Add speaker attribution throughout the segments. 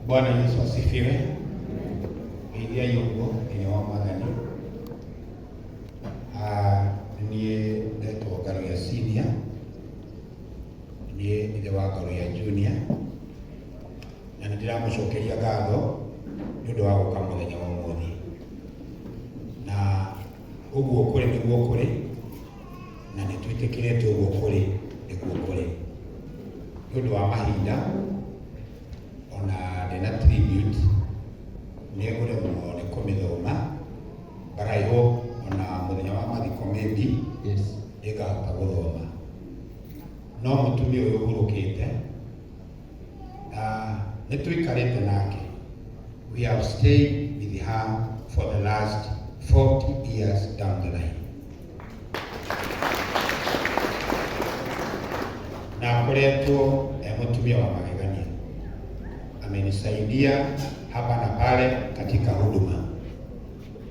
Speaker 1: Bwana Yesu asifiwe. Geithia ũguo thĩinĩ wa Mwathani. Ah, niĩ ndetwo Ngaruya Senior, niĩ ithe wa Ngaruya Junior, na nĩ ndĩramũcokeria ngatho nĩ ũndũ wa gũka mũthenya wa ũmũthĩ. Na ũguo kũrĩ nĩguo kũrĩ, na nĩ twĩtĩkĩrĩte ũguo kũrĩ nĩguo kũrĩ. Nĩ ũndũ wa mahinda, ona ndĩna tribute nĩ ngũremwo nĩ kũmĩthoma, but I hope ona mũthenya wa mathiko maybe nĩngahota gũthoma. No mũtumia ũyũ ũhurũkĩte, nĩ tũikarĩte nake. We have stayed with her for the last 40 years down the line. Na akoretwo e mũtumia wa magegania, amenisaidia hapa na pale katika huduma.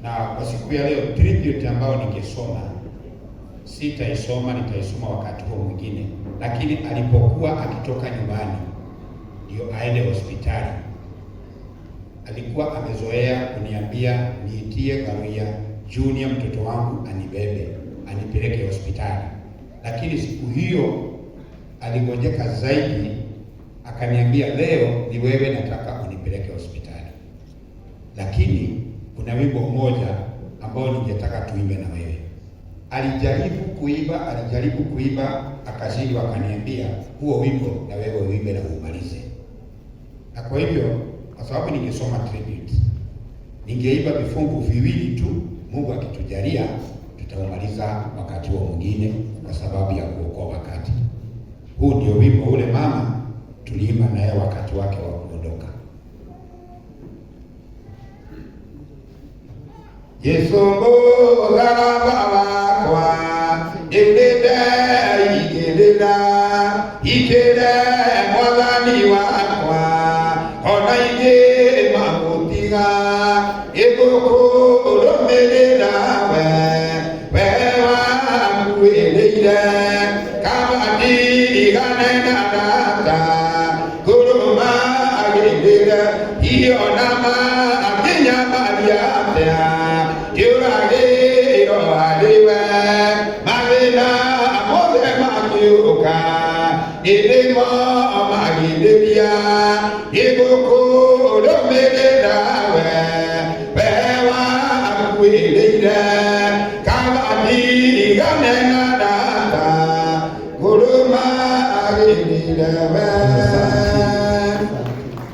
Speaker 1: Na kwa siku ya leo tribute ambayo ningesoma sitaisoma, nitaisoma wakati huo mwingine, lakini alipokuwa akitoka nyumbani ndio aende hospitali, alikuwa amezoea kuniambia niitie Ngaruiya Junior mtoto wangu anibebe anipeleke hospitali, lakini siku hiyo aligonjeka zaidi, akaniambia leo ni wewe nataka unipeleke hospitali, lakini kuna wimbo mmoja ambao ningetaka tuimbe na wewe. Alijaribu kuimba, alijaribu kuimba akashindwa, akaniambia huo wimbo na wewe uimbe na umalize. Na kwa hivyo, kwa sababu ningesoma tribute, ningeimba vifungu viwili tu, Mungu akitujalia tutaumaliza wakati huo mwingine, kwa sababu ya kuokoa wakati. Huu ndio wimbo ule mama tuliimba naye wakati wake wa kuondoka. Yesu mũtharaba wakwa ndĩrĩte igĩrĩra ikĩre mwathani wakwa ona ingĩ mamũtiga ĩgũkũrũmĩrĩra we we wakuĩrĩire kaba ndigane na tata ngũrũmagĩrĩre iyo na makinyamaria atĩa ndiũragĩrwo harĩ we mathĩna mothe makiũka nĩndĩmo magirĩria nĩngũkũrũmĩrĩra we we wakuĩrĩire kaba ndigane na tata ngũrũmagĩrĩre we.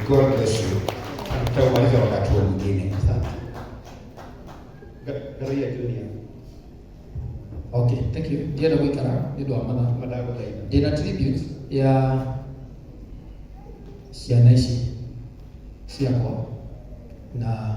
Speaker 1: God bless you. Tutaumaliza wakati huo mwingine.
Speaker 2: Asante.
Speaker 3: Ngaruiya Junior.
Speaker 2: Okay, thank you. Ndienda gũikara nĩ ũndũ wa mathaa.
Speaker 3: Madagũthaitha.
Speaker 2: Ndĩna tribute ya ciana ici ciakwa na